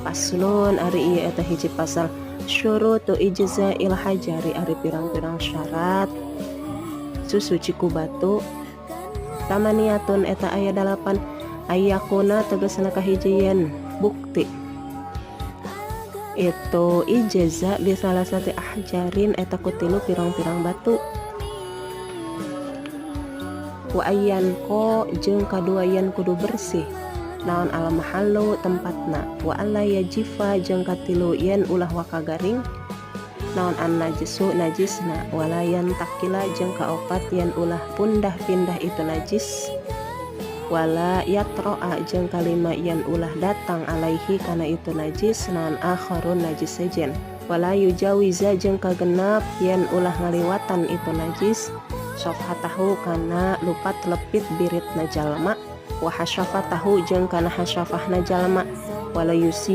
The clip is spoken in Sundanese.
Faslun, ari ieu eta hiji pasal. Syurutu ijza'il hajari, ari pirang-pirang syarat susuci ku batu. Tamaniyatun, eta aya dalapan. Ayyakuna, tegasna kahiji yen bukti itu ijza bisalasati ahjarin, eta ku tilu pirang-pirang batu. Wa ayyanqa, jeung kadua yen kudu bersih naon al mahallu, tempatna. Wa alla yajifa, jeung katilu yen ulah waka garing naon an najisu, najisna. Wala yantakila, jeung kaopat yen ulah pundah-pindah itu najis. Wala yatro'a, jeung kalima yen ulah datang alaihi, kana itu najis, naon akharun, najis sejen. Wala yujawiza, jeung kagenep yen ulah ngaliwatan itu najis sofhatahu, kana lupat lepit biritna jalma. Wa hasyafatahu, jeung kana hasyafahna jalma. Wala yusi